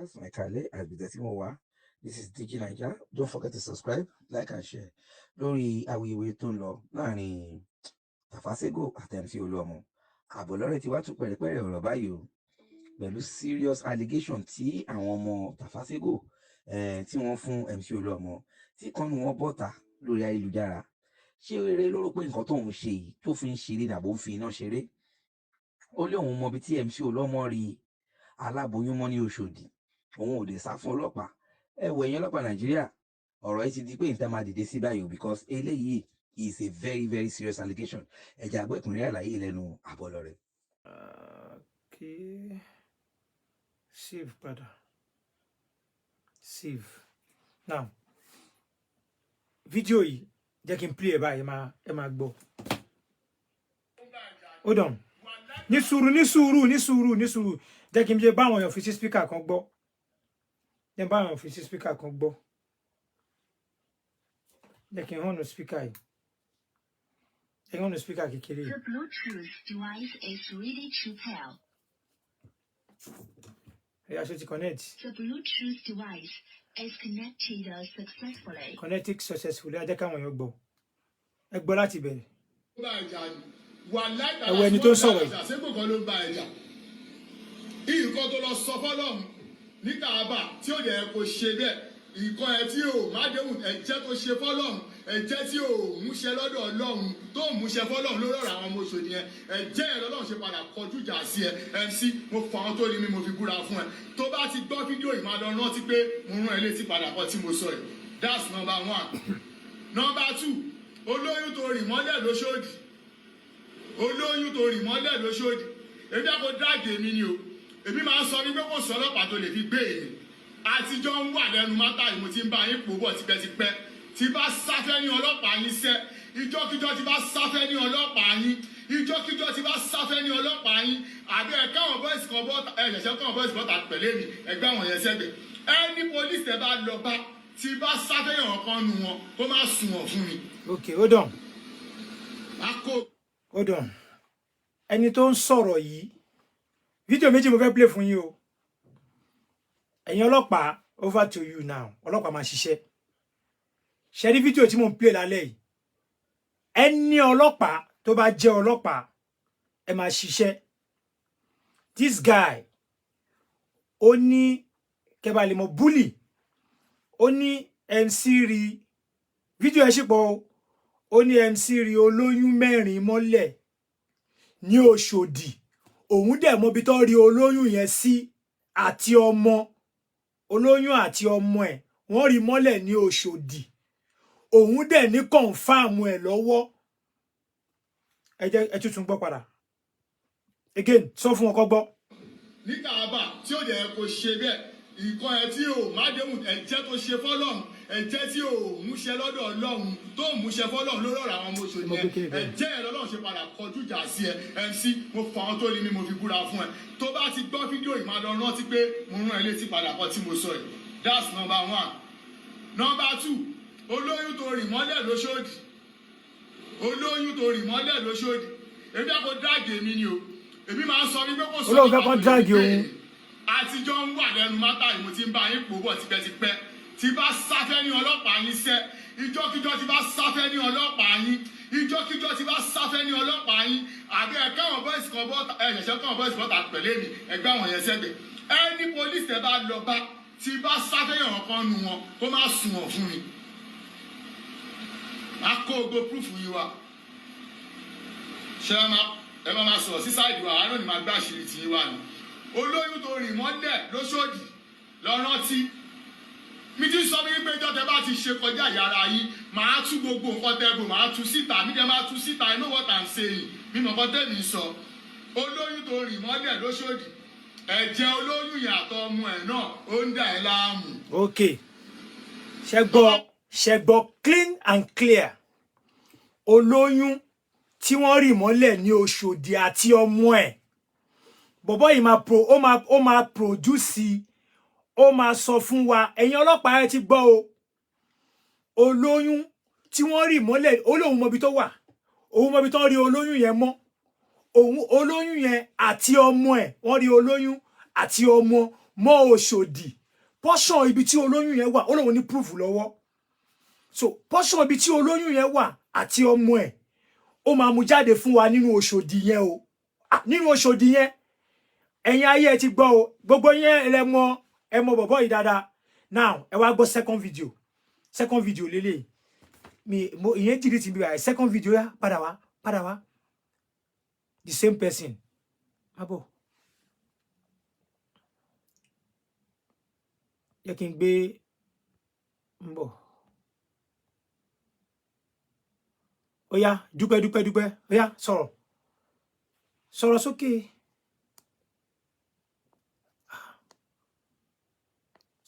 Káàsán, ẹ káalẹ́ àgbẹ̀tẹ̀ tí mo wà. This is DG Naija. Don't forget to subscribe, like and share. Lórí awuyewuye tó ń lọ láàrin Tafa Sego àti MC Olúọmọ, Àbọ̀lọ́rẹ̀ ti wá tún pẹ̀rẹ̀pẹ̀rẹ̀ ọ̀rọ̀ báyìí o, pẹ̀lú serious allegation tí àwọn ọmọ Tafa Sego tí wọ́n fún MC Olúọmọ, tí kan nu wọn bọ́ta lórí ayélujára. Ṣé eré ló rò pé nǹkan tóun ṣe yìí tó fi ń ṣeré dàbò ń fi iná ṣeré? Ó lé òun mọbi tí MC Olúọmọ rí aláboyún mọ́ ní Òṣòdì, òun ò lè sá fún ọlọ́pàá. Ẹ wo, ẹ̀yin ọlọ́pàá Nàìjíríà, ọ̀rọ̀ yìí ti di pé nǹkan máa dìde sí báyìí o, because eléyìí is a very very serious allegation. Ẹ jẹ́ á gbọ́ ẹ̀kúnrẹ́rẹ́ àlàyé lẹ́nu Àbọ̀lọ́rẹ̀. Okay. Save padà. Save. Now, fídíò yìí, jẹ́ kí n play ẹ̀ báyìí, ẹ máa gbọ́. Hold on. Ní sùúrù, ní sùúrù, ní sùúrù, ní sùúrù. Jẹ́ kí n jẹ́ báwọn èèyàn fi sí speaker kan gbọ́. Jẹ́ báwọn èèyàn fi sí speaker kan gbọ́. Jẹ́ kí n hàn ní speaker yìí. Jẹ́ kí n hàn ní speaker kékeré yìí. The Bluetooth device is ready to pair. Ẹ̀yà ṣe ti connect. The Bluetooth device is connected successfully. Connected successfully. Ẹ jẹ́ káwọn èèyàn gbọ́. Ẹ gbọ́ láti bẹ̀rẹ̀. Bá ẹja ni wà láìka. Ẹ wo ẹni tó ń sọ̀rọ̀ yìí. Àṣẹ́gbò kan ló ń bá ẹja nǹkan tó lọ sọ fọlọ́run ní Kàábà tí ó yẹ kó ṣe bẹ́ẹ̀, nǹkan ẹ tí ò mádéhùn, ẹ̀jẹ̀ tó ṣe fọlọ́run, ẹ̀jẹ̀ tí ò múṣẹ lọ́dọ̀ Ọlọ́run, tó múṣẹ fọlọ́run lórí ọ̀rọ̀ àwọn ọmọ Òṣòdì yẹn, ẹ̀jẹ̀ ẹ̀ lọ́lọ́run ṣe padà kọjú ìjà sí ẹ. MC, mo fọ àwọn tó ní mi, mo fi búra fún ẹ, tó bá ti gbọ́ fídíò yìí, máa lọ rántí pé mo rán ẹ létí padà kọ́ tí mo sọ yìí. That's number one. Number two, olóyún tó rì mọ́lẹ̀ lóṣòdì, olóyún tó rì mọ́lẹ̀ lóṣòdì, èmi àkó drag èmi ni o. Èmi máa ń sọ wípé kò sọ ọlọ́pàá tó lè fi gbé èmi. Àtijọ́ ń wà lẹ́nu matter yìí, mo ti ń bá yín pò bọ̀ tipẹ́tipẹ́. Tí bá sáfẹ́ ní ọlọ́pàá yín sẹ́, ìjọ́kíjọ́ tí bá sáfẹ́ ní ọlọ́pàá yín, ìjọ́kíjọ́ tí bá sáfẹ́ ní ọlọ́pàá yín, àbí ẹ káwọn boys kan bọ́, ẹ ṣẹ̀ṣẹ̀ káwọn boys bọ́ta pẹ̀lẹ́ mi, ẹgbẹ́ àwọn yẹn sẹ́gbẹ̀. Ẹni police ẹ bá lọ bá, tí bá sáfẹ́ yàn kan nu wọn, kó má sùn wọ̀n fún mi. Ok, hold on. A kó. Hold on. Ẹni tó ń sọ̀rọ̀ yìí, fídíò méjì mo fẹ́ play fún yín o. Ẹ̀yin ọlọ́pàá, over to you now. Ọlọ́pàá máa ṣiṣẹ́. Ṣe rí fídíò tí mo ń play lálẹ́ yìí, ẹni ọlọ́pàá tó bá jẹ́ ọlọ́pàá, ẹ máa ṣiṣẹ́. This guy, ó ní kẹba lè mọ bully, ó ní MC rí fídíò ẹ ṣì pọ̀ o. Ó ní MC rí olóyún mẹ́rin mọ́lẹ̀ ní Òṣòdì, òun dẹ̀ mọbi tó rí olóyún yẹn sí, àti ọmọ olóyún àti ọmọ ẹ̀, wọ́n rí mọ́lẹ̀ ní Òṣòdì, òun dẹ̀ ní confirm ẹ̀ lọ́wọ́. Ẹ jẹ́ ẹ tuntun gbọ́ padà again, sọ fún wọn kó gbọ́. Ní Kàábà tí ó yẹ kó ṣe bẹ́ẹ̀, nǹkan ẹ tí ò mádéhùn, ẹ̀jẹ̀ tó ṣe fọlọ́run, ẹ̀jẹ̀ tí ò múṣẹ lọ́dọ̀ Ọlọ́run, tó múṣẹ fọlọ́run lórí ọ̀rọ̀ àwọn ọmọ Òṣòdì Mo yẹn, gbé kiri bẹ́ẹ̀. ẹ̀jẹ̀ ẹ̀ lọ́lọ́run ṣe padà kọjú ìjà sí ẹ. MC, mo fọ àwọn tó ní mi, mo fi búra fún ẹ, tó bá ti gbọ́ fídíò yìí, máa lọ rántí pé mo rán ẹ létí padà kọ́ tí mo sọ yìí. That's number one. Number two, olóyún tó rì mọ́lẹ̀ lóṣòdì, olóyún tó rì mọ́lẹ̀ lóṣòdì, èmi àkó drag èmi ni o. Èmi máa ń sọ wípé kò sọ Olóhùn fẹ́ kán drag òun. Àtijọ́ ń wà lẹ́nu matter yìí, mo ti ń bá yín pò bọ̀ tipẹ́tipẹ́. Tí bá sáfẹ́ ní ọlọ́pàá yín sẹ́, ìjọ́kíjọ́ tí bá sáfẹ́ ní ọlọ́pàá yín, ìjọ́kíjọ́ tí bá sáfẹ́ ní ọlọ́pàá yín, àbí ẹ káwọn boys kan bọ́, ẹ ṣẹ̀ṣẹ̀ káwọn boys bọ́ta pẹ̀lẹ́ mi, ẹgbẹ́ àwọn yẹn sẹ́gbẹ̀. Ẹni police ẹ bá lọ bá, tí bá sáfẹ́ yàn kan nu wọn, kó má sùn wọ̀n fún mi. A kó gbogbo proof yìí wa. Ṣé ẹ máa sọ̀rọ̀ sí side wa, àwọn náà ni máa gbá àṣírí tì í wá ni. Olóyún tó rìn mọ́lẹ̀ lóṣòdì, lọ rántí mi ti sọ wípé ìjọ tẹ bá ti ṣe kọjá ìyára yín, màá tú gbogbo nǹkan tẹ bò, màá tú síta. Mi jẹ máa tú síta. I know what I'm saying. Mi mọ̀ nǹkan tẹ̀mí sọ. Olóyún tó rìn mọ́lẹ̀ lóṣòdì, ẹ̀jẹ̀ olóyún yẹn àtọ ọmọ ẹ̀ náà, ó ń dà ẹ́ láàmú. Ok, ṣe gbọ́, ṣe gbọ́ clean and clear. Olóyún tí wọ́n rì mọ́lẹ̀ ní Òṣòdì àti ọmọ ẹ̀, bọ̀bọ́ yìí máa pro ó máa produce, ó máa sọ fún wa. Ẹ̀yin ọlọ́pàá, ẹ ti gbọ́ o. Olóyún tí wọ́n rì mọ́lẹ̀, ó lóun mọbi tó wà, òun mọbi tó rí olóyún yẹn mọ́ òun. Olóyún yẹn àti ọmọ ẹ̀, wọ́n rí olóyún àti ọmọ, mọ́ Òṣòdì, portion ibi tí olóyún yẹn wà, ó lóun ní proof lọ́wọ́. So portion ibi tí olóyún yẹn wà àti ọmọ ẹ̀, ó máa mú jáde fún wa nínú Òṣòdì yẹn o. Ah, nínú Òṣòdì yẹn, ẹ̀yin ayé, ẹ ti gbọ́ o. Gbogbo yẹn ẹ mọ, ẹ mọ bọ̀bọ̀ yìí dáadáa. Now ẹ wá gbọ́ second video. Second video lélẹ̀ mi mo ìyẹn jìnnì ti bí wa. Second video yá, padà wá, padà wá. The same person, má bọ̀, yẹ kí n gbé ń bọ̀. Ó yá, dúpẹ́, dúpẹ́, dúpẹ́. Ó yá, sọ̀rọ̀, sọ̀rọ̀ sókè,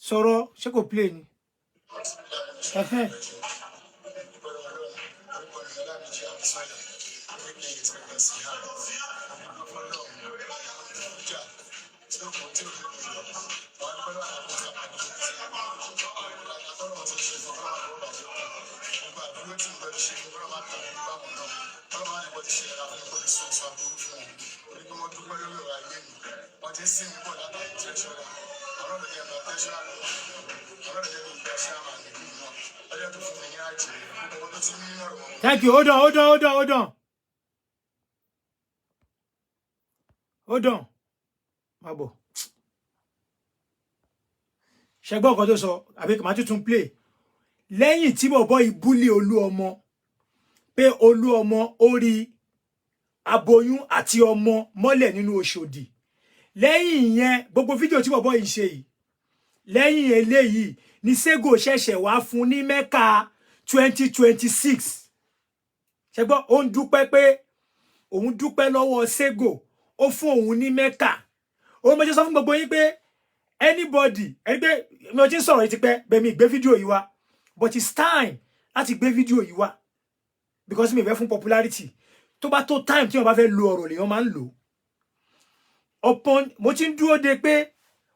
sọ̀rọ̀. Ṣé kò play ni? Ẹ̀hẹ́n. Thank you. Hold on, hold on, hold on, hold on, hold on. Má bọ̀. Ṣẹgbọ́n nǹkan tó sọ àbí màá tuntun play. Lẹ́yìn tí bọ̀bọ́ yìí bully Olú ọmọ pé Olú ọmọ ó rí aboyún àti ọmọ mọ́lẹ̀ nínú Òṣòdì, lẹ́yìn ìyẹn, gbogbo fídíò tí bọ̀bọ́ yìí ṣe yìí, lẹ́yìn eléyìí ní Sego ṣẹ̀ṣẹ̀ wá fún ní Mẹ́kà 2026. Ṣẹgbọ́n, ó ń dúpẹ́ pé òun dúpẹ́ lọ́wọ́ Sego, ó fún òun ní Mẹ́kà. Ó mọ̀ ṣe sọ fún gbogbo yín pé anybody ẹni pé mi ò ti ń sọ̀rọ̀ yìí tipẹ́ bẹ́ẹ̀, mi gbé fídíò yìí wá, but it's time láti gbé fídíò yìí wá because mi fẹ́ fún popularity. Tó bá tó time tí wọ́n bá fẹ́ lo ọ̀rọ̀ lèèyàn máa ń lò upon. Mo ti ń dúró de pé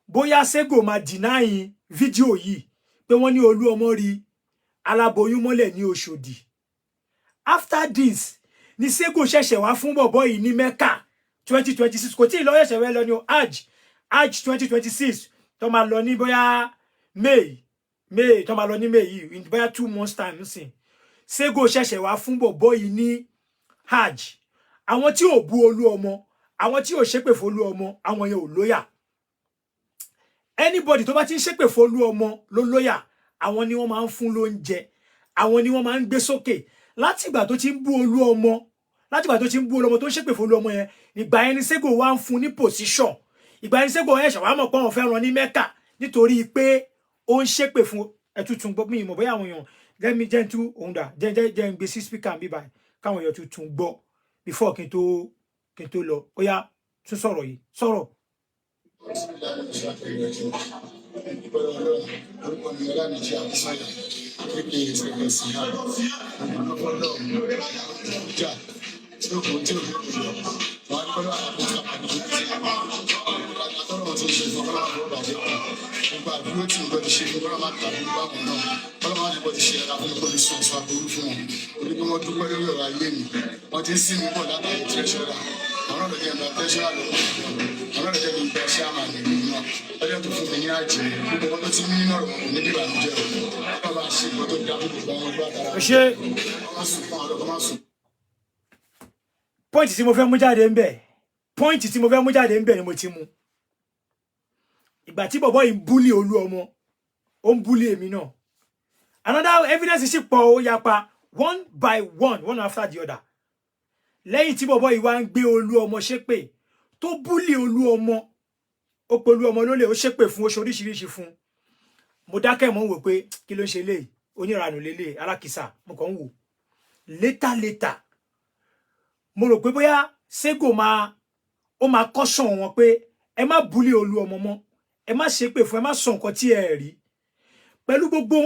bóyá Sego máa deny fídíò yìí pé wọ́n ní Olú ọmọ rí aláboyún mọ́lẹ̀ ní Òṣòdì. After this ni Sego ṣẹ̀ṣẹ̀ wá fún bọ̀bọ́ yìí ní Mẹ́kà 2026. Kò tí ì lọ, ṣẹ̀ṣẹ̀ wẹ́ lọ ní o. Hajj, Hajj 2026 tó máa lọ ní bóyá May, tó máa lọ ní May yìí, in bóyá 2 months time nsìn. Sego ṣẹ̀ṣẹ̀ wá fún bọ̀bọ́ yìí ní Hajj. Àwọn tí ò bú Olú ọmọ, àwọn tí ò ṣépè fún Olú ọmọ, àwọn yẹn ò lóyà. Anybody tó bá ti ń ṣépè fún Olú ọmọ ló lóyà. Àwọn ni wọ́n máa ń fún lóúnjẹ, àwọn ni wọ́n máa ń gbé sókè. Látìgbà tó ti ń bú Olú ọmọ, látìgbà tó ti ń bú Olú ọmọ, tó ń ṣépè fún Olú ọmọ yẹn, ìgbà yẹn ni Sego wá ń fún ní position. Ìgbà yẹn ni Sego ẹ̀ṣẹ̀ wàá mọ̀ pé òun fẹ́ rán ní Mẹ́kà nítorí pé ó ń ṣépè fún. Ẹtútù gbọ́ mi ìmọ̀ bóyá àwọn èèyàn lẹ́mi jẹ́ ń tú òun dà jẹ́ jẹ́ jẹ́ ń gbé sí speaker bí báyìí káwọn èèyàn tuntun gbọ́ before kí n tó lọ. Ó yá, tún sọ̀rọ̀ yìí, sọ̀rọ̀. Orúkọ mi Ọlámìjí Àbísọ́yà, aka Inspector Sihan. Ìjà tí ó kò tí ò ní ìlọ wọn á dúpẹ́ lọ́wọ́ àwọn àpàdé àtọ́nà tí ń ṣe fún ọlọ́wọ́ àbúrò bàjẹ́ kan gbogbo àdúró tí nǹkan ti ṣe fún ọlọ́wọ́ àtàbí báwọn náà ọlọ́wọ́ àti bọ́ ti ṣe ẹ̀ka fún mi kó lè sọ sọ àbúrú fún wọn orí pé wọ́n dúpẹ́ lórí ọ̀rọ̀ ayé mi. Wọ́n ti ń sìn mí bọ̀ látàrí treasurer, àwọn ọ̀rọ̀ jẹ́ ìgbà treasurer lọ́wọ́, àwọn ọ̀rọ̀ jẹ́ ìgbà chairman ìlú náà ọjọ́ tó fún mi ní àjẹ́. Gbogbo wọn tó ti ní nínú ọ̀rọ̀ wọn kò ní dìbànújẹ́ o. Wọ́n bá ṣe nǹkan tó dá fún gbogbo àwọn ọgbà dára. Ó ṣe. Wọ́n má sùn fún àwọn ọ̀dọ́, má sùn. Point tí mo fẹ́ mú jáde ń bẹ̀, point tí mo fẹ́ mú jáde ń bẹ̀ ni mo ti mú. Ìgbà tí bọ̀bọ́ yìí ń bully Olú ọmọ, ó ń bully èmi náà. Another evidence sì pọ̀, ó yapa one by one, one after the other. Lẹ́yìn tí bọ̀bọ́ yìí wá ń gbé Olú ọmọ ṣépè, tó bully Olú ọmọ, ó pe Olú ọmọ lólè, ó ṣépè fún, ó ṣe oríṣiríṣi fún, mo dákẹ́, mò ń wò pé kí ló ń ṣe léyìí, oníranù lélẹ̀, alákìsà. Mo kàn ń wò. Later later, mo rò pé bóyá Sego máa, ó máa caution wọn pé ẹ má bully Olú ọmọ mọ́, ẹ má ṣépè fún, ẹ má sọ nǹkan tí ẹ rí. Pẹ̀lú gbogbo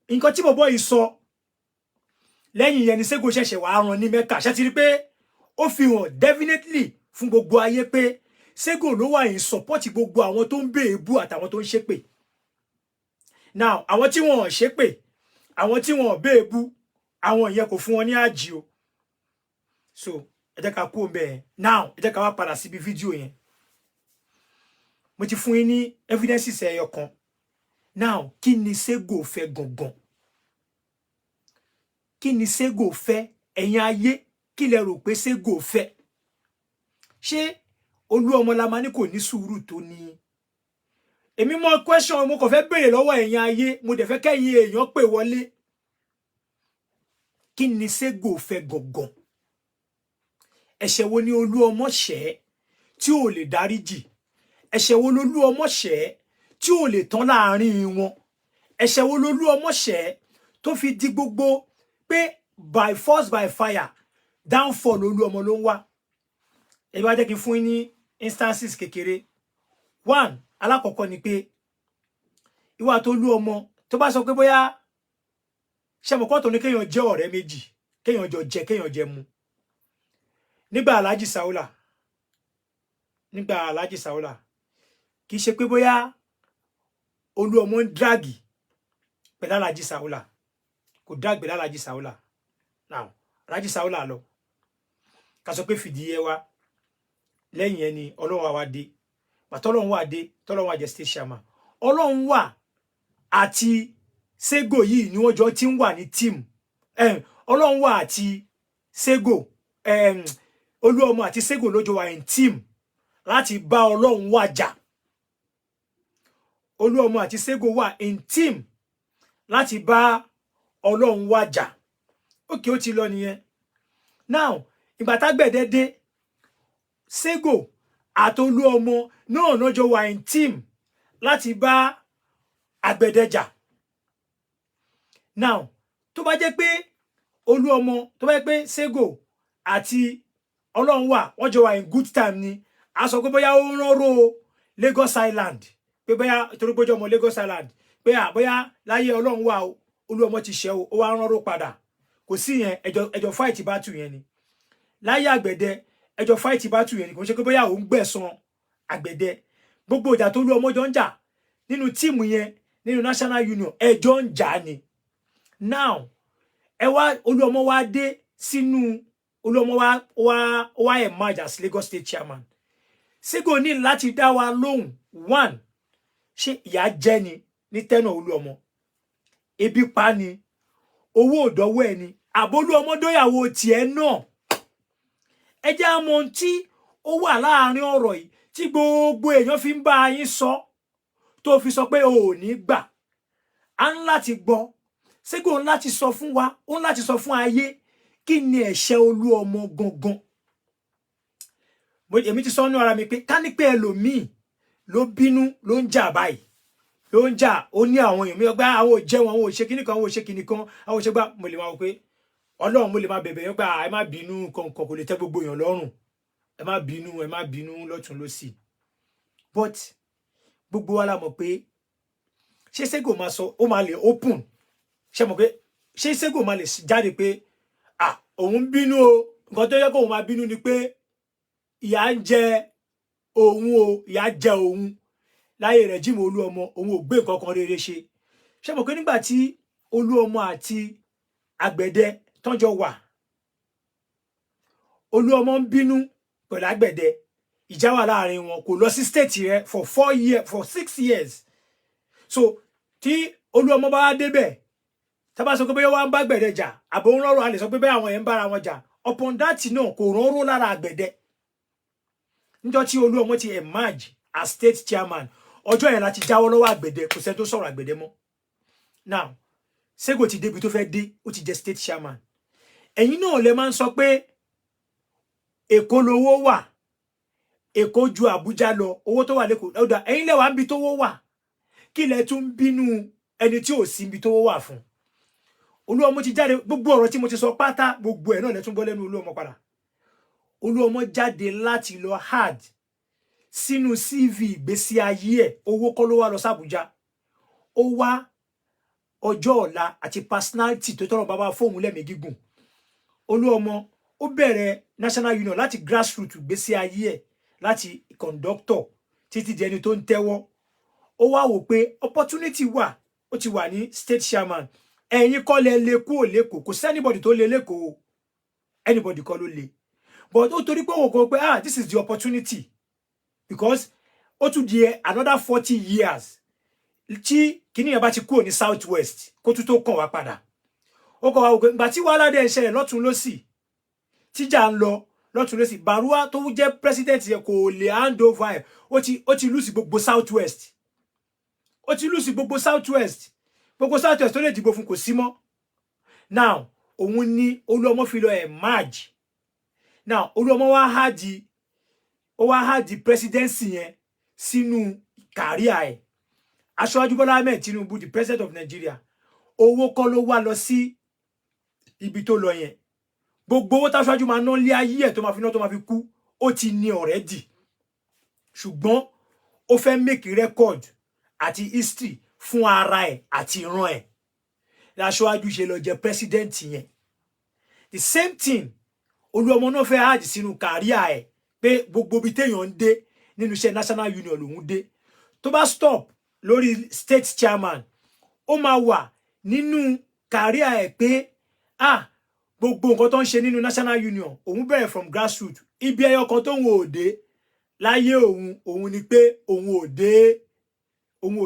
nǹkan tí bọ̀bọ́ yìí sọ lẹ́yìn yẹn ni Sego ṣẹ̀ṣẹ̀ wàá rán ní Mẹ́kà. Ṣe ti rí pé ó fi hàn definitely fún gbogbo ayé pé Sego ló wà in support gbogbo àwọn tó ń bèèbú àtàwọn tó ń ṣépè? Now, àwọn tí wọn ò ṣépè, àwọn tí wọn ò bèèbú, àwọn ìyẹn kò fún wọn ní àjì o. So ẹ jẹ́ ká kú òun bẹ́ẹ̀. Now ẹ jẹ́ ká wá padà síbi fídíò yẹn. Mo ti fún yín ní evidences ẹyọ kan. Now, kí ni Sego fẹ́ gangan? Kí ni Sego fẹ́? Ẹ̀yin ayé, kí lẹ rò pé Sego fẹ́? Ṣé Olúọmọ la máa ní kò ní sùúrù tó ní? Èmi mọ question mo kàn fẹ́ béèrè lọ́wọ́ ẹ̀yin ayé. Mo dẹ̀ fẹ́ kẹ́yin èèyàn pè wọlé. Kí ni Sego fẹ́ gangan? Ẹ̀ṣẹ̀ wo ni Olúọmọ ṣẹ̀ tí ò lè dáríjì? Ẹ̀ṣẹ̀ wo lolúọmọ ṣẹ̀ tí ò lè tán láàrin wọn? Ẹ̀ṣẹ̀ wo lolúọmọ ṣẹ̀ tó fi di gbogbo pé by force by fire, downfall Olúọmọ ló ń wá? Ẹ bá jẹ́ kí n fún yín ní instances kékeré. One, alákọ̀ọ́kọ́ ni pé ìwà tó Olúọmọ tó bá sọ pé bóyá ṣe mọ̀ kọ́tò ní kéèyàn jẹ́ ọ̀rẹ́ méjì, kéèyàn jọ jẹ, kéèyàn jẹ mu. Nígbà Alhaji Saula, kì í ṣe pé bóyá Olúọmọ ń drag pẹ̀lú Alhaji Saula. Kò drag pẹ̀lú Alhaji Saula. Now, Alhaji Saula lọ, ká sọ pé fìdí ẹ wá lẹ́yìn ẹni Ọlọ́run wa dé. Pàtó Ọlọ́run wà dé, tọ́lọ́run wà jẹ́ state chairman, Ọlọ́run wà àti Sego yìí ni wọ́n jọ ti ń wà ní team. Ọlọ́run wà àti Sego, Olúọmọ àti Sego ló jọ wà in team láti bá Ọlọ́run wà jà. Olúọmọ àti Sego wà in team láti bá Ọlọ́run wà jà. Ókè, ó ti lọ nìyẹn. Now, ìgbà tágbẹ̀dẹ dé, Sego àtolúọmọ náà náà jọ wà in team láti bá Àgbẹ̀dẹ jà. Now, tó bá jẹ́ pé Olúọmọ, tó bá jẹ́ pé Sego àti Ọlọ́run wà, wọ́n jọ wà in good time ni, a sọ pé bóyá ó ń rọrọ Lagos Island, pé bóyá torí pé ó jẹ́ ọmọ Lagos Island, pé à bóyá láyé Ọlọ́run wà o, Olúọmọ ti ṣẹ́ o, ó wá ń rọrọ padà. Kò sí yẹn. Ẹjọ fight battle yẹn ni. Láyé Àgbẹ̀dẹ, ẹjọ fight battle yẹn ni. Kò ń ṣe pé bóyá òun gbẹ̀san Àgbẹ̀dẹ. Gbogbo ìjà tó Olúọmọ jọ ń jà nínú team yẹn, nínú National Union, ẹjọ ń jà ni. Now, ẹ wá Olúọmọ wá dé sínú, Olúọmọ wá emerge as Lagos State chairman. Sego ní láti dá wa lóhùn. One, ṣé ìyà jẹ ni ní tẹ́nà Olúọmọ? Ebi pa ni? Owó òdọ́wọ́ ẹ ni? Àbólú ọmọ dóyàwó tiẹ̀ náà? Ẹ jẹ́ àmọ́ ohun tí ó wà láàrin ọ̀rọ̀ yìí tí gbogbo èèyàn fi ń bá yín sọ, tó fi sọ pé o ò ní gbà á. Ń láti gbọ́. Sego ń láti sọ fún wa, ó ń láti sọ fún ayé, kí ni ẹ̀ṣẹ̀ Olúọmọ gangan? Èmi ti sọ nínú ara mi pé ká ní pé ẹlòmíì ló bínú, ló ń jà báyìí, ló ń jà, ó ní àwọn èèyàn mi ọgbà, àwọn ò jẹun, àwọn ò ṣe kíní kan, àwọn ò ṣe kíní kan, àwọn ò ṣe gbà, mo lè máa wò pé Ọlọ́run, mo lè máa bẹ̀bẹ̀ yẹn pé ẹ má bínú kankan, kò lè tẹ́ gbogbo èèyàn lọ́rùn, ẹ má bínú, ẹ má bínú lọ́tún lọ́sì. But gbogbo wa la mọ̀ pé ṣé Sego máa sọ, ó máa lè open, ṣe mọ̀ pé ṣé Sego máa lè jáde pé ah, òun bínú o, nǹkan tó yẹ kóun máa bínú ni pé ìyà ń jẹ òun o, ìyà jẹ òun láyé rẹ̀ Jimoh Olúọmọ, òun ò gbé nǹkan kan rere ṣe? Ṣe mọ̀ pé nígbà tí Olúọmọ àti Àgbẹ̀dẹ tọ́jọ́ wà, Olúọmọ ń bínú pẹ̀lú Àgbẹ̀dẹ, ìjà wà láàrin wọn, kò lọ sí state rẹ for 4 years, for 6 years. So tí Olúọmọ bá wá débẹ̀, tá bá sọ pé bóyá wá ń bá Àgbẹ̀dẹ jà, àbò ń rọrùn, a lè sọ pé bẹ́ẹ̀ àwọn yẹn ń bára wọn jà. Upon that náà, kò rọrùn lára Àgbẹ̀dẹ. Níjọ́ tí Olúọmọ ti emerge as state chairman, ọjọ́ yẹn láti jáwọ́ lọ́wọ́ Àgbẹ̀dẹ. Kò sẹ́ni tó sọ̀rọ̀ Àgbẹ̀dẹ mọ́. Now, Sego ti débi tó fẹ́ dé, ó ti jẹ́ state chairman. Ẹ̀yin náà lè máa ń sọ pé Èkó lowó wà, Èkó ju Àbújá lọ, owó tó wà lẹ́kọ̀ọ́ ọ̀dà. Ẹ̀yin lẹ́wà ń bi tówó wà, kí lẹ tún bínú ẹni tí ò sí ibi tówó wà fún? Olúọmọ ti jáde. Gbogbo ọ̀rọ̀ tí mo ti sọ pátá, gbogbo ẹ̀ náà lẹ tún gbọ́ lẹ́nu Olúọmọ padà. Olúọmọ jáde láti lọ hard sínú CV ìgbésí ayé ẹ̀. Owó kọ́ ló wá lọ sàbújá, ó wá ọjọ́ ọ̀la àti personality tó tọrọ bàbá fóun lẹ́mìí gígùn. Olúọmọ ó bẹ̀rẹ̀ National Union láti grassroots ìgbésí ayé ẹ̀, láti conductor títí di ẹni tó ń tẹ́wọ́. Ó wá wò pé opportunity wà, ó ti wà ní state chairman. Ẹ̀yin kọ́ lẹ lè kúrò lẹ́kọ̀ọ́, kò sí anybody tó lè lẹ́kọ̀ọ́, anybody kọ́ ló lè. But ó torí pé òun kò pé, ah, this is the opportunity, because Ó tún di another 40 years tí kíní yẹn bá ti kúrò ní South West kó tún tó kàn wá padà. Ó kàn wá wò pé ìgbà tí wàhálà dẹ̀ ń ṣẹlẹ̀ lọ́tún lọ́sì, tíjà ń lọ lọ́tún lọ́sì, Baruwa tó jẹ́ president yẹn kò lè hand over ẹ̀. Ó ti lose gbogbo South West, ó ti lose gbogbo South West. Gbogbo South West tó lè dìbò fún kò sí mọ́. Now, òun ni Olúọmọ fi lọ emerge. Now, Olúọmọ wá add, ó wá add presidency yẹn sínú career ẹ̀. Aṣíwájú Bọ́lá Ahmed Tinubu, the president of Nigeria, owó kọ́ ló wá lọ sí ibi tó lọ yẹn. Gbogbo owó táṣíwájú máa ná lé ayé ẹ̀, tó máa fi ná tó máa fi kú, ó ti ní already. Ṣùgbọ́n ó fẹ́ make record àti history fún ara ẹ̀ àti ìran ẹ̀, láṣíwájú ṣe lọ jẹ president yẹn. The same thing, Olúọmọ náà fẹ́ add sínú career ẹ̀ pé gbogbo ibi téèyàn ń dé nínú iṣẹ́ national union lòún dé. Tó bá stop lórí state chairman, ó máa wà nínú career ẹ̀ pé, ah, gbogbo nǹkan tó ń ṣe nínú national union, òun bẹ̀rẹ̀ from grassroots. Ibi ẹyọ kan tóun ò dé láyé òun, òun ni pé òun ò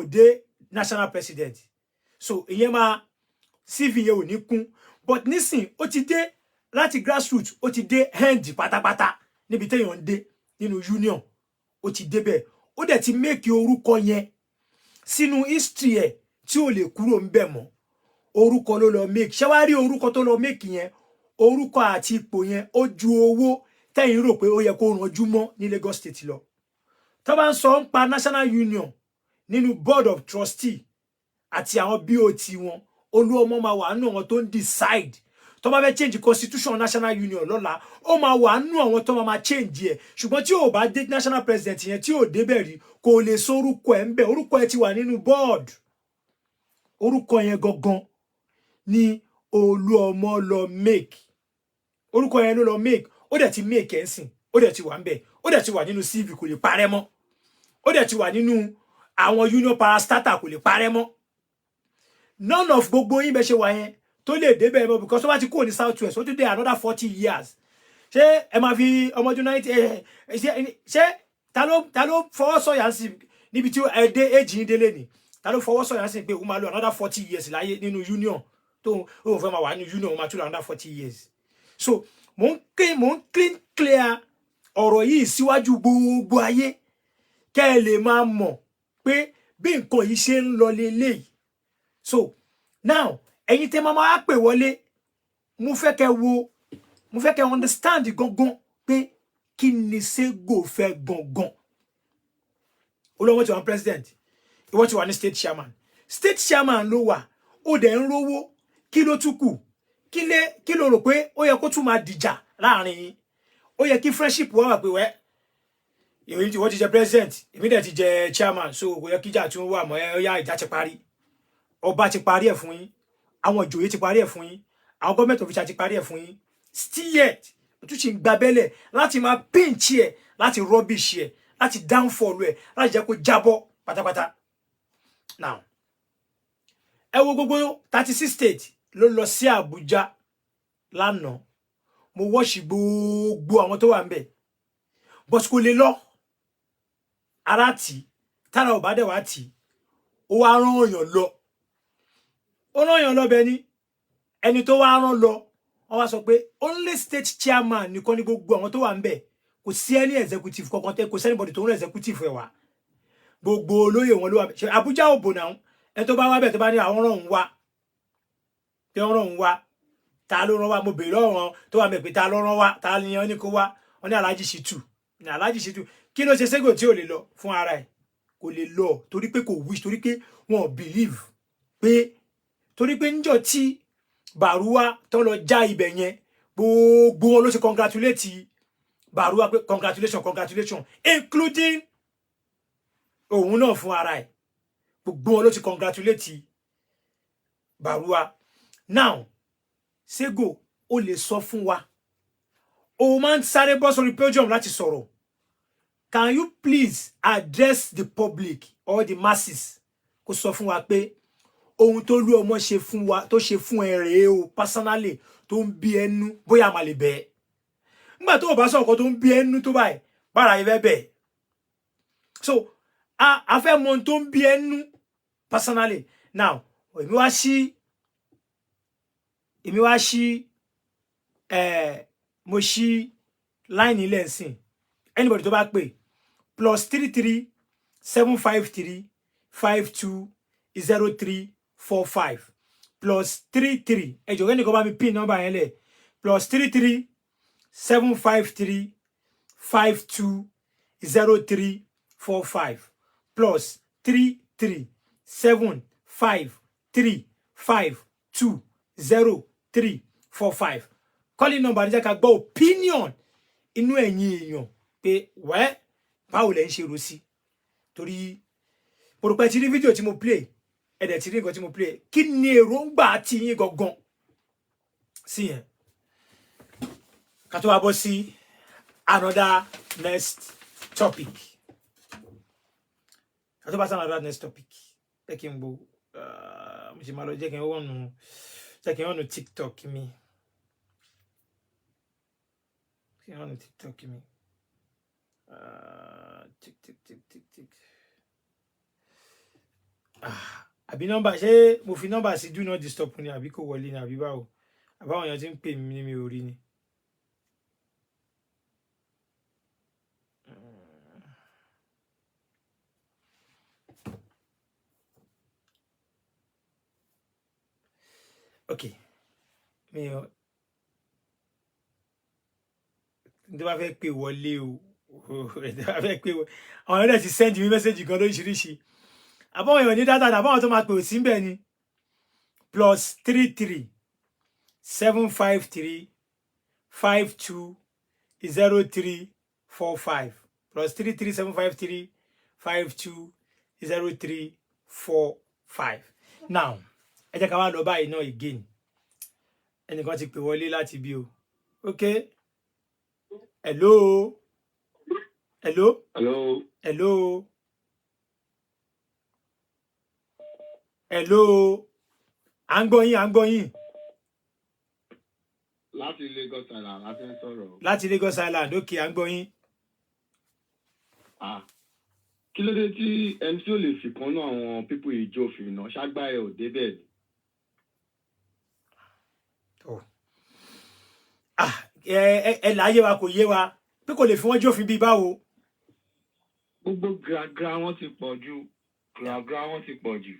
dé national president. So ìyẹn máa CV yẹn ò ní kún. But nísìn, ó ti dé láti grassroots, ó ti dé end pátápátá níbi téèyàn ń dé nínú union. Ó ti débẹ̀, ó dẹ̀ ti make orúkọ yẹn sínú history ẹ̀ tí ò lè kúrò ń bẹ̀ mọ́. Orúkọ ló lọ make. Ṣé wàá rí orúkọ tó lọ make yẹn, orúkọ àti ipò yẹn, ó ju owó tẹ́yìn rò pé ó yẹ kó ranjú mọ́ ní Lagos State lọ. Tó bá ń sọ ń pa national union nínú board of trustee àti àwọn BOT wọn, Olúọmọ máa wà nínú àwọn tó ń decide. Tó bá fẹ́ change constitution national union lọ́la, ó máa wà nínú àwọn tó máa change ẹ̀. Ṣùgbọ́n tí ò bá dé national president yẹn, tí ò débẹ̀ rí, kò lè sórúkọ ẹ̀ ń bẹ̀. Orúkọ ẹ̀ ti wà nínú board. Orúkọ yẹn gangan ni Olúọmọ lọ make. Orúkọ yẹn ló lọ make. Ó dẹ̀ ti make ẹ̀ ń sìn, ó dẹ̀ ti wà ń bẹ̀, ó dẹ̀ ti wà nínú CV, kò lè parẹ́ mọ́. Ó dẹ̀ ti wà nínú àwọn union parastatal, kò lè parẹ́ mọ́. None of gbogbo yín bẹ́ ṣe wà yẹn tó lè débẹ̀ mọ́, because tó bá ti kúrò ní South West, ó tún dé another 40 years. Ṣé ẹ máa fi ọmọdún 90 ẹ ṣé ta ló fọwọ́ sọ̀yà sí níbi tí ẹ dé èjì yín délé ni? Ta ló fọwọ́ sọ̀yà sí pé òun máa lo another 40 years láyé nínú union, tó òun fẹ́ máa wà nínú union, òun máa tún lo another 40 years? So mò ń clean clear ọ̀rọ̀ yìí síwájú gbogbo ayé, kẹ́ ẹ lè máa mọ̀ pé bí nǹkan yìí ṣe ń lọ leléyìí. So now, ẹ̀yin tẹ́ máa máa pè wọlé, mo fẹ́ kẹ́ wo, mo fẹ́ kẹ́ understand gangan pé kí ni Sego fẹ́ gangan. Olówó ti wà ní president, ìwọ ti wà ní state chairman. State chairman ló wà, ó dẹ̀ ń rówó. Kí ló tún kù? Kí ló rò pé ó yẹ kó tún máa dìjà láàrin yín? Ó yẹ kí friendship wà wà pé wẹ́ èmi tí wọ́n ti jẹ president, èmi dẹ̀ ti jẹ chairman, so kò yẹ kíjà tún wà mọ́. Ẹ yá, ìjà ti parí, ọba ti parí ẹ̀ fún yín, àwọn ìjòyè ti parí ẹ̀ fún yín, àwọn government official ti parí ẹ̀ fún yín. Still yet, ó tún ṣì ń gbabẹ́lẹ̀ láti máa pinch ẹ̀, láti rubbish ẹ̀, láti downfall ẹ̀, láti jẹ́ kó jábọ́ pátápátá. Now, ẹ wo gbogbo 36 state ló lọ sí Àbújá lánàá. Mo wọ́ọ̀ṣì gbogbo àwọn tó wà ń bẹ̀, but kò lè lọ. Ara tì í, tára ò bá dẹ̀ wá tì í, ó wá rán èèyàn lọ, ó rán èèyàn lọ bẹ́ẹ̀ ni. Ẹni tó wá rán lọ, wọ́n wá sọ pé only state chairman nìkan ní gbogbo àwọn tó wà ń bẹ̀. Kò sí any executive kankan tẹ, kò sí anybody tó ń rán executive ẹ̀ wá. Gbogbo olóyè wọn ló wà. Ṣe Àbújá ò bò náà? Ẹni tó bá wá bẹ̀, tó bá ní àwọn rán òun wá, pé wọ́n rán òun wá, ta ló rán wá? Mo bèèrè ọ̀ràn tó wà mẹ́ pé ta ló rán wá, ta ni wọ́n ní kó wá? Wọ́n ní Alhaji Shitu ní. Alhaji Shitu, kí ló ṣe Sego tí ò lè lọ fún ara ẹ̀? Kò lè lọ torí pé kò wish, torí pé wọn ò believe pé, torí pé níjọ́ tí Bàrúwá tó lọ já ibẹ̀ yẹn, gbogbo wọn ló ṣe congratulate Bàrúwá pé congratulation, congratulation, including òun náà fún ara ẹ̀. Gbogbo wọn ló ti congratulate Bàrúwá. Now, Sego, ó lè sọ fún wa, o máa ń sáré bọ́ sórí podium láti sọ̀rọ̀. Can you please address the public or the masses, kó sọ fún wa pé ohun tó lú ọmọ ṣe fún wa, tó ṣe fún ẹ rèé o, personally, tó ń bí ẹnu, bóyá a máa lè bẹ́ẹ̀? Nígbà tó o bá sọ nǹkan tó ń bí ẹnu tó báyìí, bára yìí fẹ́ bẹ́ẹ̀. So A fẹ́ mọ ohun tó ń bí ẹ nú personally. Now, èmi wá sí ẹ, mo ṣí line ilẹ̀ nsìn. Anybody tó bá pè, +337 5352 0345, +33. Ẹ jọ̀ọ́, kẹ́nìkan bá mi pin nọ́mbà yẹn lẹ̀: +337 5352 0345, +337 5352 0345. Calling number ní jẹ́ ká gbọ́ opinion inú ẹ̀yin èèyàn pé wẹ́, báwo lẹ̀ ń ṣe rò sí? Torí mo rò pé ẹ ti rí fídíò tí mo play, ẹ dẹ̀ ti rí nǹkan tí mo play. Kí ni èròǹgbà ti yín gangan sí yẹn, ká tó wá bọ́ sí another next topic? Ká tó bá sí another next topic, jẹ́ kí n gbọ́, mo ṣe máa lọ, jẹ́ kí n wọ̀nù TikTok mi, kí n wọ̀nù TikTok mi. Tik tik tik tik tik. Ah, àbí nọ́mbà, ṣé mo fi nọ́mbà sí do not disturb ni, àbí kò wọlé ni, àbí báwo? Àbáwọn èèyàn ti ń pè mí ní mi ò rí ni. Ok, mi ò tó bá fẹ́ pè wọlé o, tó bá fẹ́ pè wọlé. Àwọn èèyàn dẹ̀ ti send mi message gan lóríṣiríṣi. Àbáwọn èèyàn ní data, àbáwọn tó máa pè ò sí ń bẹ̀ ni. +337 5352 0345, +337 5352 0345. Now, ẹ jẹ́ ká wá lọ báyìí náà again. Ẹnìkan ti pè wọlé láti bí o. Ok, hello, hello. Hello. Hello, hello, à ń gbọ́ yín, à ń gbọ́ yín. Láti Lagos Island la ti ń sọ̀rọ̀. Láti Lagos Island, ok, à ń gbọ́ yín. Ah, kí ló dé tí MC ò lè fi kan náà àwọn people yìí jófin náà? Ṣágbá ẹ̀ ò débẹ̀ ni? Oh. Ah, ẹ láyé wa, kò yé wa pé kò lè fi wọ́n jófin bíi báwo? Gbogbo gragra wọn ti pọ̀ jù, gragra wọn ti pọ̀ jù.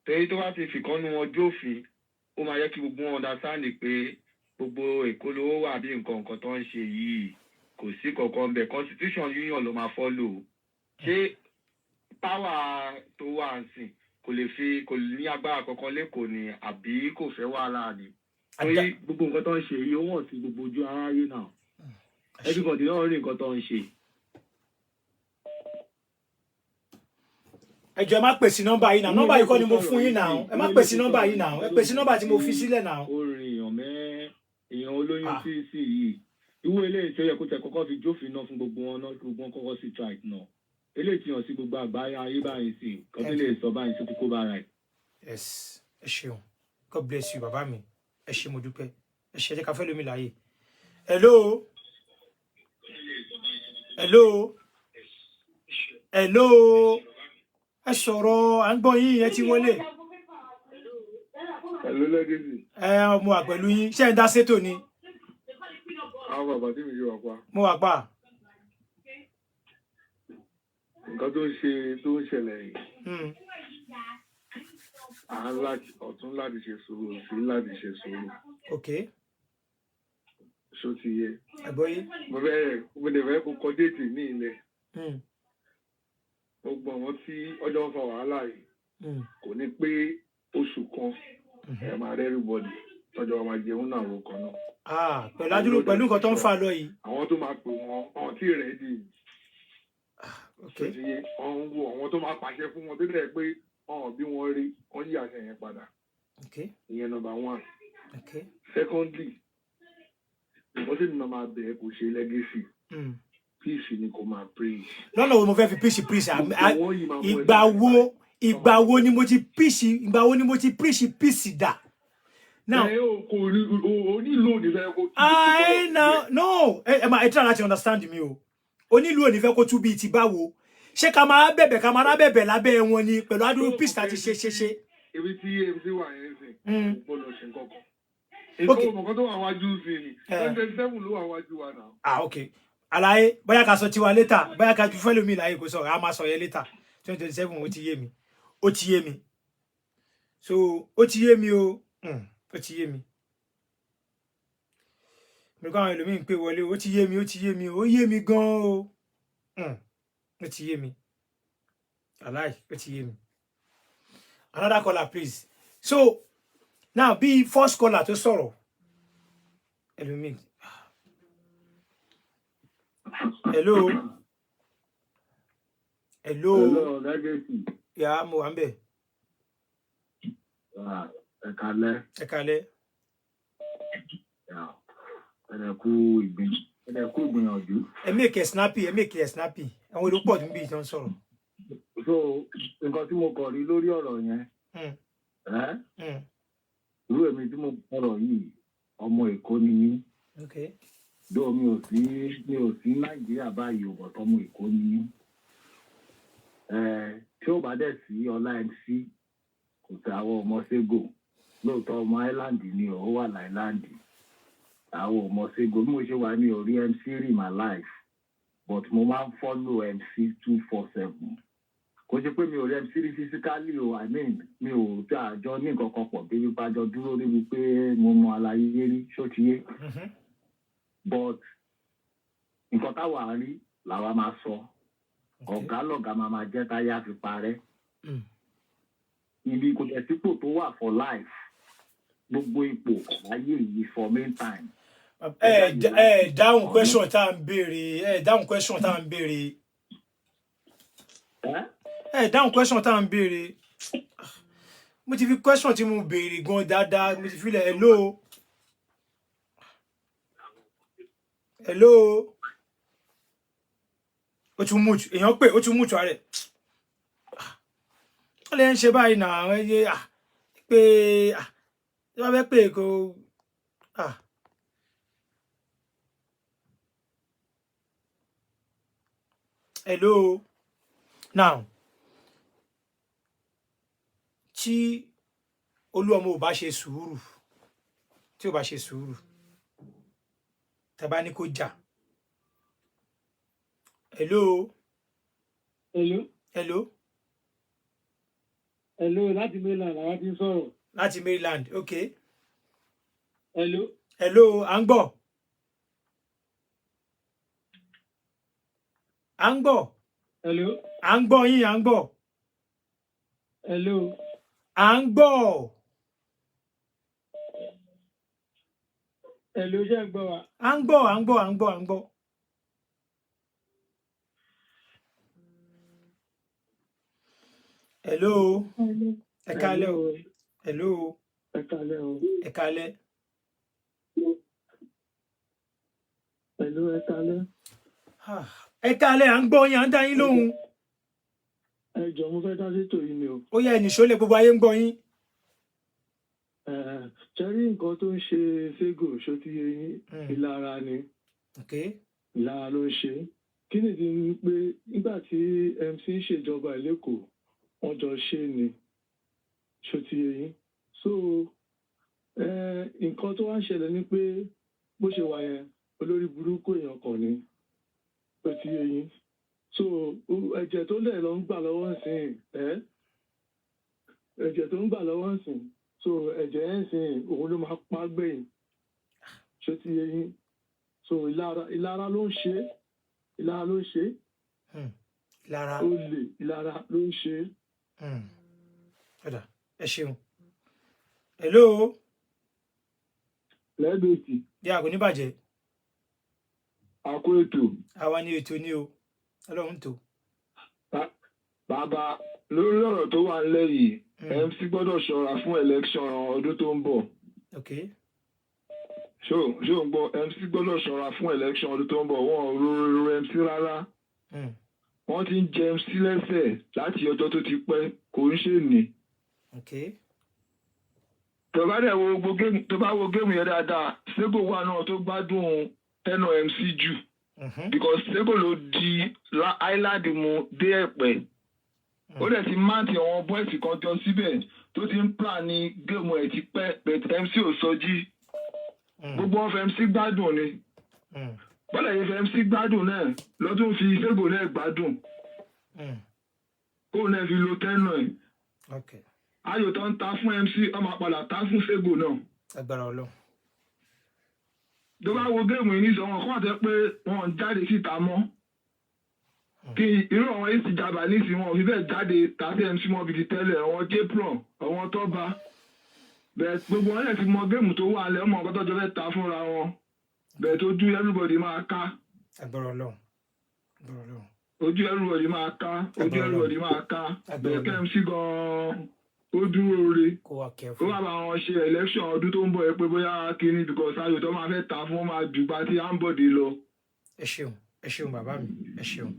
Torí tó bá ti fi kan nú wọn jófin, ó máa yẹ kí gbogbo wọn understand pé gbogbo Èkó lówó wà, bí nǹkan nǹkan tó ń ṣe yìí, kò sí kankan bẹ̀. Constitution union ló máa follow. Ṣé power tó wà ń sìn kò lè fi, kò ní agbára kankan lẹ́kọ̀ọ́ ni, àbí kò fẹ́ wàhálà ni? Torí gbogbo nǹkan tó ń ṣe yìí, ó wọ̀n sí gbogbo ojú aráyé náà. Everybody náà rí nǹkan tó ń ṣe. Ẹ jọ̀ọ́, ẹ má pè sí nọ́mbà yìí náà. Nọ́mbà yìí kọ́ ni mo fún yín náà. Ẹ má pè sí nọ́mbà yìí náà, ẹ pè sí nọ́mbà tí mo fi sílẹ̀ náà. Ó rin èèyàn mẹ́ èèyàn olóyún Ah. sí yìí. Irú eléyìí tó yẹ kó tẹ kọ́kọ́ fi jófin náà fún gbogbo wọn náà, kí gbogbo wọn kọ́kọ́ sí strike náà. Eléyìí ti hàn sí gbogbo àgbáyé ayé báyìí sí kan tó lè sọ báyìí tó ti kó bára ẹ̀. Yes, ẹ ṣeun, God bless you, bàbá mi. Ẹ ṣé, mo dúpẹ́. Ẹ ṣé, ẹ jẹ́ ká fẹ́ lómi láàyè. Hello, hello, hello, ẹ sọ̀rọ̀, à ń gbọ́ yín, ẹ ti wọlé. Hello, Legacy. Ẹ mo wà pẹ̀lú yín. Ṣé ẹ ń dá sétò ni? Àwọn bàbá tí mi ṣe wà pa. Mo wà pa. Nǹkan tó ń ṣe, tó ń ṣẹlẹ̀ yìí, à ń láti ọ̀tún láti ṣe sùúrù, sí láti ṣe sùúrù. Ok. Ṣó ti yẹ? Àgbọ́yé. Mo dẹ̀ fẹ́ kó kọ date ní ilẹ̀. Gbogbo àwọn tí ọjọ́ ń fa wàhálà yìí, kò ní pé oṣù kan, ẹ máa rẹ́ everybody tọ́jọ́ wa máa jẹun náà, àwọn kan náà. Ah, pẹ̀lú adúrú, pẹ̀lú nǹkan tó ń fà lọ yìí. Àwọn tó máa pè wọ́n, àwọn tí ready. Ok. Ṣó ti yé? Ọ̀hún wo àwọn tó máa pàṣẹ fún wọn tó dẹ̀ pé ọ̀hún bí wọ́n rí wọ́n yí àṣẹ yẹn padà. Ok. Ìyẹn number one. Ok. Secondly, nǹkan tí mi máa bẹ̀ kò ṣe, Legacy, peace ni kò máa preach. Lọ́nà wo mo fẹ́ fi peace preach? Gbogbo wọn yìí máa mú ẹ Ìgbà láti wo, báyìí. ìgbà wo ni mo ti preach, ìgbà wo ni mo ti preach peace dà now? Ẹ o kò ní o nílò òní fẹ́ kó. I now, no, ẹ máa ẹ try láti understand mi o. Onílù ò ní fẹ́ kó tú bíi ti báwo? Ṣé ká máa bẹ̀bẹ̀, ká máa rábẹ̀bẹ̀ lábẹ́ wọn ni pẹ̀lú adúrú peace tá a ti ṣe ṣe ṣe? Ibi tí MC wà yẹn sìn, kò gbọ́dọ̀ ṣe nǹkan kan. Ok. Èkó mọ̀kàn tó wà wájú sí ni. Eh. 2027 ló wà wájú wa náà. Ah, ok, àlàyé, bóyá ká sọ tiwa later, bóyá ká ju fẹ́lómi láyé kó sọ̀rọ̀, a máa sọ yẹn later. 2027, ó ti yé mi, ó ti yé mi. So ó ti yé mi o. Ó ti yé mi. Mi kọ́ àwọn ẹlòmíín pé wọlé. Ó ti yé mi, ó ti yé mi, ó yé mi gan o. Ó ti yé mi, aláì, ó ti yé mi. Another caller, please. So now, bí first caller tó sọ̀rọ̀, ẹlòmíín. Hello, hello. Hello, Legacy. Yà, mo wà ń bẹ̀. Ẹ kalẹ́. Ẹ kalẹ́. Ẹ kú ìgbìyànjú. Ẹ make it snappy, ẹ make it snappy. Àwọn èrò pọ̀ níbi ìtàn sọ̀rọ̀. So nǹkan tí mo kọ̀ rí lórí ọ̀rọ̀ yẹn, ẹ́ irú èmi tí mo sọ̀rọ̀ yìí, ọmọ Èkó ni mí. Dóò mi ò sí Nàìjíríà báyìí ò, but ọmọ Èkó ni mí. Ẹ tí ó bá dẹ̀ sí ọlá MC, kò sí àwọn ọmọ Sego. Lóòótọ́ ọmọ Island ni ó wà l'Island. Àwọn ọmọ Sego, bí mo ṣe wà, mi ò rí MC rí my life, but mo máa ń follow MC 247. Kò ṣe pé mi ò rí MC rí physically o, I mean, mi ò tí àjọ ní nǹkan kan pọ̀ débi pé àjọ dúró débi pé mo mọ àlàyé rí, ṣó ti yé? But nǹkan táwa rí làwa máa sọ. Ọ̀gá lọ̀gá máa máa jẹ́ táyà fi parẹ́. Ibi kò dẹ̀ sípò tó wà for life, gbogbo ipò láyé yìí for main time. Ẹ dáhùn question tá à ń béèrè, ẹ dáhùn question tá à ń béèrè. Ẹ́ Ẹ dáhùn question tá à ń béèrè. Mo ti fi question tí mo béèrè gan dáadáa, mo ti fi lẹ̀. Hello, hello. Ó tún mute. Èèyàn pè, ó tún mute ara ẹ̀. Wọ́n lè ń ṣe báyìí náà. Ẹ yé à pé à tí wọ́n fẹ́ pè kó à. Hello. Now, tí Olúọmọ ò bá ṣe sùúrù, tí ò bá ṣe sùúrù, tàbá ní kó jà. Hello. Hello. Hello. Hello, láti Maryland àwọn tí ń sọ̀rọ̀. Láti Maryland, ok. Hello. Hello, à ń gbọ́, à ń gbọ́. Hello. À ń gbọ́ yín, à ń gbọ́. Hello. À ń gbọ́. Hello, ṣé ń gbọ́ wa? À ń gbọ́, à ń gbọ́, à ń gbọ́, à ń gbọ́. Hello, ẹ kálẹ́ o. Hello. Ẹ kálẹ́ o. Ẹ kálẹ́. Hello, ẹ kálẹ́. Ah, ẹ kálẹ́, à ń gbọ́ yín, à ń dá yín lóhùn. Ẹ jọ̀ọ́, mo fẹ́ dá sétò yìí ni o. Ó yá, ẹnìṣó lẹ, gbogbo ayé ń gbọ́ yín. Ṣe rí nǹkan tó ń ṣe Sego, ṣó ti yé yín? Ìlara ni. Ìlara ló ń ṣe. Kí nìdí ni pé nígbà tí MC ń ṣèjọba l'Ékòó, wọ́n jọ ṣe ni, ṣó ti yé yín? So nǹkan tó wá ń ṣẹlẹ̀ ni pé bó ṣe wà yẹn, olórí burúkú èèyàn kan ni, ṣó ti yé yín? So ẹ̀jẹ̀ tó lẹ̀ lọ ń gbà lọ́wọ́ ǹsìn, ẹ́ ẹ̀jẹ̀ tó ń gbà lọ́wọ́ ǹsìn, so ẹ̀jẹ̀ ẹ̀ ǹsìn òun ló máa pa gbẹ̀yìn, ṣó ti yé yín? So ìlara, ìlara ló ń ṣe é, ìlara ló ń ṣe é. Ìlara. Ó lè, ìlara ló ń ṣe é. Ọ̀dà, ẹ ṣeun. Hello. Lẹ́gbẹ̀ẹ́sì. Bí a kò ní bàjẹ́. Àkó ètò. Àwa ní ètò ní o, Ọlọ́run tó. Bàbá, lórí ọ̀rọ̀ tó wà nílẹ̀ yìí, MC gbọ́dọ̀ ṣọ́ra fún election ọdún tó ń bọ̀. Ṣó ń gbọ́? MC gbọ́dọ̀ ṣọ́ra fún election ọdún tó ń bọ̀. Wọ́n ò ro MC rárá. Wọ́n ti ń jẹ MC lẹ́sẹ̀ láti ọjọ́ tó ti pẹ́, kò ń ṣe ní. Tó bá dẹ̀ wo gbogbo game, tó bá wo game yẹn dáadáa, Sego wà náà tó gbádùn tẹ́nà MC jù. Because Sego ló di Island mu dé Ẹ̀pẹ́. Ó dẹ̀ ti mount àwọn boys kan jọ síbẹ̀ tó ti ń plan ní game ẹ̀ ti pẹ́, but MC ò sọjí. Gbogbo wọn fẹ́ MC gbádùn ni. Bọ́lá yìí fẹ́ MC gbádùn náà lọ́tún fi Sego náà gbádùn. Kóun náà fi lo tẹ́nà ẹ̀. Ayò tó ń ta fún MC, ọmọ padà ta fún Sego náà. Agbára Ọlọ́run. Tó bá wo game yìí nísìnyí, wọn kọ́ àtẹ pé wọn ò jáde síta mọ́. Kí irú àwọn AC Jaba nísìnyí, wọn ò fi bẹ́ẹ̀ jáde tàbí MC mọ́ bíi ti tẹ́lẹ̀, àwọn Jpron, àwọn Tọ́ba bẹ́ẹ̀, gbogbo wọn lè ti mọ game tó wà lẹ́, ọmọ nǹkan tó jọ fẹ́ ta fúnra wọn bẹ́ẹ̀, tó ojú everybody máa ká. Agbára Ọlọ́run, agbára Ọlọ́run. Ojú everybody máa ká, ojú Agbára Ọlọ́run. everybody máa ká. Agbára Bẹ́ẹ̀ kí Ọlọ́run. MC gan-an ó dúró re, Kó wà ó careful. wà bá wọn ṣe election ọdún tó ń bọ̀ yẹn pé bóyá kínní, because ayò tó máa fẹ́ ta fún wọn máa jù bá tí Ambode lọ. Ẹ ṣeun, ẹ ṣeun bàbá mi, ẹ ṣeun,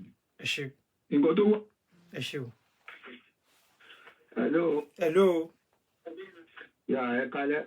ẹ ṣe. Nǹkan tó wà. Ẹ ṣeun. Hello. Hello. Yà, ẹ kalẹ.